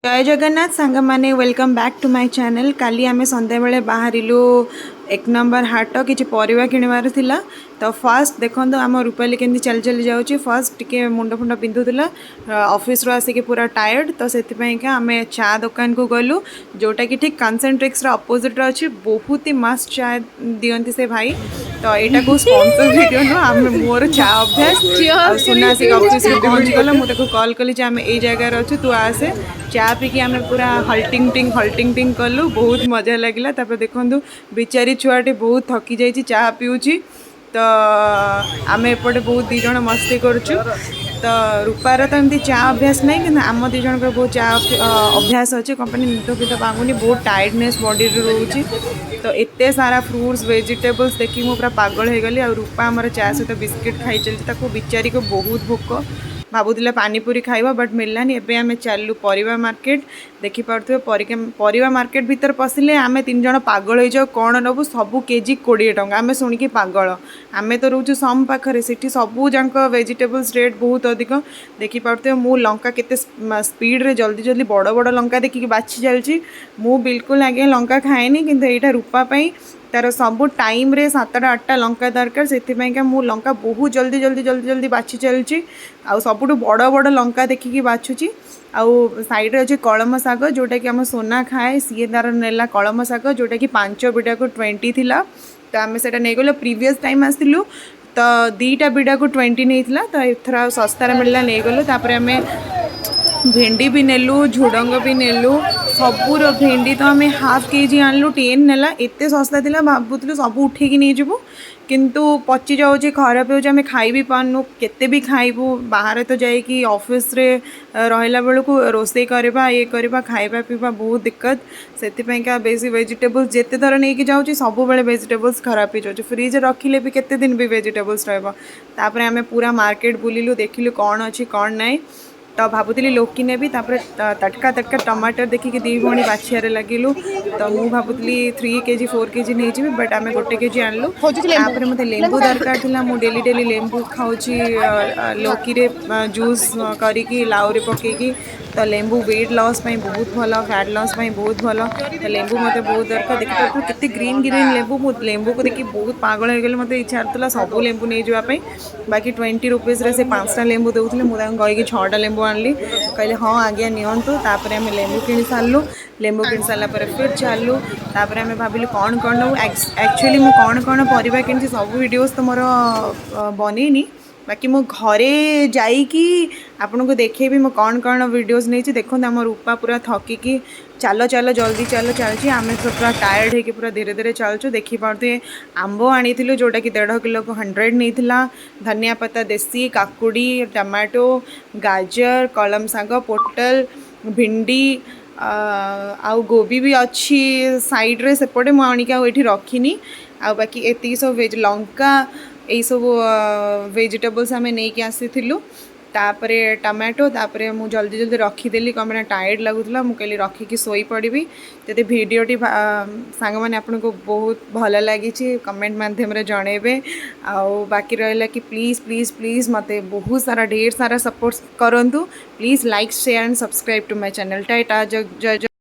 ଜୟ ଜଗନ୍ନାଥ ସାଙ୍ଗମାନେ, welcome back to my channel. କାଲି ଆମେ ସନ୍ଧ୍ୟାବେଳେ ବାହାରିଲୁ ଏକ ନମ୍ବର ହାଟ, କିଛି ପରିବା କିଣିବାର ଥିଲା। ତ ଫାର୍ଷ୍ଟ ଦେଖନ୍ତୁ, ଆମ ରୂପାଲି କେମିତି ଚାଲି ଚାଲି ଯାଉଛି। ଫାର୍ଷ୍ଟ ଟିକେ ମୁଣ୍ଡ ଫୁଣ୍ଡ ବିନ୍ଧୁଥିଲା, ଅଫିସରୁ ଆସିକି ପୁରା ଟାୟାର୍ଡ଼। ତ ସେଥିପାଇଁକା ଆମେ ଚା ଦୋକାନକୁ ଗଲୁ, ଯେଉଁଟାକି ଠିକ୍ କନସେଣ୍ଟ୍ରିକ୍ସର ଅପୋଜିଟ୍ରେ ଅଛି। ବହୁତ ହି ମସ୍ତ ଚା ଦିଅନ୍ତି ସେ ଭାଇ। ତ ଏଇଟାକୁ ସ୍ପନ୍ସର ଭିଡ଼ିଓ ନୁହଁ, ଆମେ ମୋର ଚା ଅଭ୍ୟାସ। ଆଉ ସୁନା ଆସିକି ଅଫିସରୁ ପହଞ୍ଚିଗଲା। ମୁଁ ତାକୁ କଲ୍ କଲି ଯେ ଆମେ ଏଇ ଜାଗାରେ ଅଛୁ, ତୁ ଆସେ। ଚା ପିଇକି ଆମେ ପୁରା ହଲ୍ଟିଂ ଟିଂ ହଲ୍ଟିଂ ଟିଂ କଲୁ, ବହୁତ ମଜା ଲାଗିଲା। ତାପରେ ଦେଖନ୍ତୁ, ବିଚାରୀ ଛୁଆଟି ବହୁତ ଥକି ଯାଇଛି, ଚା ପିଉଛି। ତ ଆମେ ଏପଟେ ବହୁତ ଦୁଇ ଜଣ ମସ୍ତି କରୁଛୁ। ତ ରୂପାର ତ ଏମିତି ଚା ଅଭ୍ୟାସ ନାହିଁ, କିନ୍ତୁ ଆମ ଦୁଇ ଜଣଙ୍କର ବହୁତ ଚା ଅଭ୍ୟାସ ଅଛି। କ'ଣ ପାଇଁ ନିଦ ଫିଦ ଭାଙ୍ଗୁନି, ବହୁତ ଟାୟାର୍ଡ଼ନେସ୍ ବଡ଼ିରେ ରହୁଛି। ତ ଏତେ ସାରା ଫ୍ରୁଟ୍ସ, ଭେଜିଟେବଲ୍ସ ଦେଖିକି ମୁଁ ପୁରା ପାଗଳ ହେଇଗଲି। ଆଉ ରୂପା ଆମର ଚା ସହିତ ବିସ୍କିଟ୍ ଖାଇ ଚାଲିଛି। ତାକୁ ବିଚାରୀକୁ ବହୁତ ଭୋକ, ଭାବୁଥିଲା ପାନିପୁରୀ ଖାଇବ, ବଟ୍ ମିଳିଲାନି। ଏବେ ଆମେ ଚାଲିଲୁ ପରିବା ମାର୍କେଟ। ଦେଖିପାରୁଥିବେ, ପରିବା ମାର୍କେଟ ଭିତରେ ପଶିଲେ ଆମେ ତିନି ଜଣ ପାଗଳ ହେଇଯାଉ। କ'ଣ ନେବୁ? ସବୁ କେଜି 20 ଟଙ୍କା, ଆମେ ଶୁଣିକି ପାଗଳ। ଆମେ ତ ରହୁଛୁ ସମ୍ ପାଖରେ, ସେଠି ସବୁ ଯାକ ଭେଜିଟେବଲ୍ସ ରେଟ୍ ବହୁତ ଅଧିକ। ଦେଖିପାରୁଥିବେ, ମୁଁ ଲଙ୍କା କେତେ ସ୍ପିଡ଼ରେ ଜଲ୍ଦି ଜଲ୍ଦି ବଡ଼ ବଡ଼ ଲଙ୍କା ଦେଖିକି ବାଛି ଚାଲିଛି। ମୁଁ ବିଲକୁଲ ଆଜ୍ଞା ଲଙ୍କା ଖାଏନି, କିନ୍ତୁ ଏଇଟା ରୂପା ପାଇଁ ତାର ସବୁ ଟାଇମ୍ରେ ସାତଟା ଆଠଟା ଲଙ୍କା ଦରକାର। ସେଥିପାଇଁକା ମୁଁ ଲଙ୍କା ବହୁତ ଜଲ୍ଦି ଜଲ୍ଦି ଜଲ୍ଦି ଜଲ୍ଦି ବାଛି ଚାଲିଛି ଆଉ ସବୁଠୁ ବଡ଼ ବଡ଼ ଲଙ୍କା ଦେଖିକି ବାଛୁଛି। ଆଉ ସାଇଡ଼୍ରେ ଅଛି କଳମ ଶାଗ, ଯେଉଁଟାକି ଆମ ସୋନା ଖାଏ। ସିଏ ତାର ନେଲା କଳମ ଶାଗ, ଯେଉଁଟାକି ପାଞ୍ଚ ବିଡ଼ାକୁ 20 ଥିଲା। ତ ଆମେ ସେଇଟା ନେଇଗଲୁ। ପ୍ରିଭିୟସ୍ ଟାଇମ୍ ଆସିଥିଲୁ ତ ଦୁଇଟା ବିଡ଼ାକୁ 20 ନେଇଥିଲା। ତ ଏଥର ଆଉ ଶସ୍ତାରେ ମିଳିଲା, ନେଇଗଲୁ। ତାପରେ ଆମେ ଭେଣ୍ଡି ବି ନେଲୁ, ଝୁଡ଼ଙ୍ଗ ବି ନେଲୁ, ସବୁର। ଭେଣ୍ଡି ତ ଆମେ ହାଫ୍ କେଜି ଆଣିଲୁ, 10 ନେଲା। ଏତେ ଶସ୍ତା ଥିଲା, ଭାବୁଥିଲୁ ସବୁ ଉଠେଇକି ନେଇଯିବୁ, କିନ୍ତୁ ପଚି ଯାଉଛି, ଖରାପ ହେଉଛି, ଆମେ ଖାଇ ବି ପାରୁନୁ। କେତେ ବି ଖାଇବୁ? ବାହାରେ ତ ଯାଇକି ଅଫିସରେ ରହିଲା ବେଳକୁ ରୋଷେଇ କରିବା, ଇଏ କରିବା, ଖାଇବା ପିଇବା ବହୁତ ଦିକ୍କତ। ସେଥିପାଇଁକା ବେଶୀ ଭେଜିଟେବଲ୍ସ ଯେତେ ଥର ନେଇକି ଯାଉଛି, ସବୁବେଳେ ଭେଜିଟେବଲ୍ସ ଖରାପ ହେଇଯାଉଛି। ଫ୍ରିଜରେ ରଖିଲେ ବି କେତେ ଦିନ ବି ଭେଜିଟେବଲ୍ସ ରହିବ? ତାପରେ ଆମେ ପୁରା ମାର୍କେଟ ବୁଲିଲୁ, ଦେଖିଲୁ କ'ଣ ଅଛି କ'ଣ ନାହିଁ। ତ ଭାବୁଥିଲି ଲୌକି ନେବି। ତାପରେ ତଟକା ତଟକା ଟମାଟର ଦେଖିକି ଦୁଇ ଭଉଣୀ ବାଛିବାରେ ଲାଗିଲୁ। ତ ମୁଁ ଭାବୁଥିଲି 3 କେଜି, 4 କେଜି ନେଇଯିବି, ବଟ୍ ଆମେ 1 କେଜି ଆଣିଲୁ। ତାପରେ ମୋତେ ଲେମ୍ବୁ ଦରକାର ଥିଲା। ମୁଁ ଡେଲି ଡେଲି ଲେମ୍ବୁ ଖାଉଛି, ଲୌକିରେ ଜୁସ୍ କରିକି, ଲାଉରେ ପକେଇକି। ତ ଲେମ୍ବୁ ୱେଟ୍ ଲସ୍ ପାଇଁ ବହୁତ ଭଲ, ଫ୍ୟାଟ୍ ଲସ୍ ପାଇଁ ବହୁତ ଭଲ। ତ ଲେମ୍ବୁ ମୋତେ ବହୁତ ଦରକାର। ଦେଖିପାରୁଥିବ କେତେ ଗ୍ରୀନ୍ ଗ୍ରୀନ୍ ଲେମ୍ବୁ। ମୁଁ ଲେମ୍ବୁକୁ ଦେଖି ବହୁତ ପାଗଳ ହେଇଗଲି। ମୋତେ ଇଚ୍ଛା ହେଉଥିଲା ସବୁ ଲେମ୍ବୁ ନେଇଯିବା ପାଇଁ। ବାକି 20 ରୁପିଜ୍ରେ ସେ ପାଞ୍ଚଟା ଲେମ୍ବୁ ଦେଉଥିଲେ। ମୁଁ ତାଙ୍କୁ କହିକି ଛଅଟା ଲେମ୍ବୁ ଆଣିଲି। କହିଲେ, "ହଁ ଆଜ୍ଞା, ନିଅନ୍ତୁ।" ତାପରେ ଆମେ ଲେମ୍ବୁ କିଣି ସାରିଲୁ। ଲେମ୍ବୁ କିଣି ସାରିଲା ପରେ ଫିର୍ ଚାଲିଲୁ। ତାପରେ ଆମେ ଭାବିଲୁ କ'ଣ କ'ଣ ନେବୁ। ଆକ୍ଚୁଆଲି ମୁଁ କ'ଣ କ'ଣ ପରିବା କିଣିଛି, ସବୁ ଭିଡ଼ିଓସ୍ ତ ମୋର ବନେଇନି। ବାକି ମୁଁ ଘରେ ଯାଇକି ଆପଣଙ୍କୁ ଦେଖେଇବି ମୁଁ କ'ଣ କ'ଣ ଭିଡ଼ିଓସ୍ ନେଇଛି। ଦେଖନ୍ତୁ, ଆମ ରୂପା ପୁରା ଥକିକି "ଚାଲ ଚାଲ, ଜଲ୍ଦି ଚାଲ" ଚାଲିଛି। ଆମେ ତ ପୁରା ଟାୟାର୍ଡ଼ ହେଇକି ପୁରା ଧୀରେ ଧୀରେ ଚାଲୁଛୁ। ଦେଖିପାରୁଥିବେ, ଆମ୍ବ ଆଣିଥିଲୁ, ଯେଉଁଟାକି 1.5 କିଲୋକୁ 100 ନେଇଥିଲା। ଧନିଆ ପତା ଦେଶୀ, କାକୁଡ଼ି, ଟମାଟୋ, ଗାଜର, କଳମ ଶାଗ, ପୋଟଲ, ଭିଣ୍ଡି ଆଉ ଗୋବି ବି ଅଛି ସାଇଡ଼୍ରେ ସେପଟେ, ମୁଁ ଆଣିକି ଆଉ ଏଇଠି ରଖିନି। ଆଉ ବାକି ଏତିକି ସବୁ ଭେଜ୍, ଲଙ୍କା, ଏଇସବୁ ଭେଜିଟେବଲ୍ସ ଆମେ ନେଇକି ଆସିଥିଲୁ। ତାପରେ ଟମାଟୋ। ତାପରେ ମୁଁ ଜଲ୍ଦି ଜଲ୍ଦି ରଖିଦେଲି, କ'ଣ ପାଇଁ ନା ଟାୟାର୍ଡ଼ ଲାଗୁଥିଲା। ମୁଁ କହିଲି ରଖିକି ଶୋଇପଡ଼ିବି। ଯଦି ଭିଡ଼ିଓଟି ସାଙ୍ଗମାନେ ଆପଣଙ୍କୁ ବହୁତ ଭଲ ଲାଗିଛି, କମେଣ୍ଟ ମାଧ୍ୟମରେ ଜଣେଇବେ। ଆଉ ବାକି ରହିଲା କି ପ୍ଲିଜ୍ ପ୍ଲିଜ୍ ପ୍ଲିଜ୍ ମୋତେ ବହୁତ ସାରା, ଢେର ସାରା ସପୋର୍ଟ କରନ୍ତୁ। Please like, share and subscribe to my channel. Tata, Jay Jay.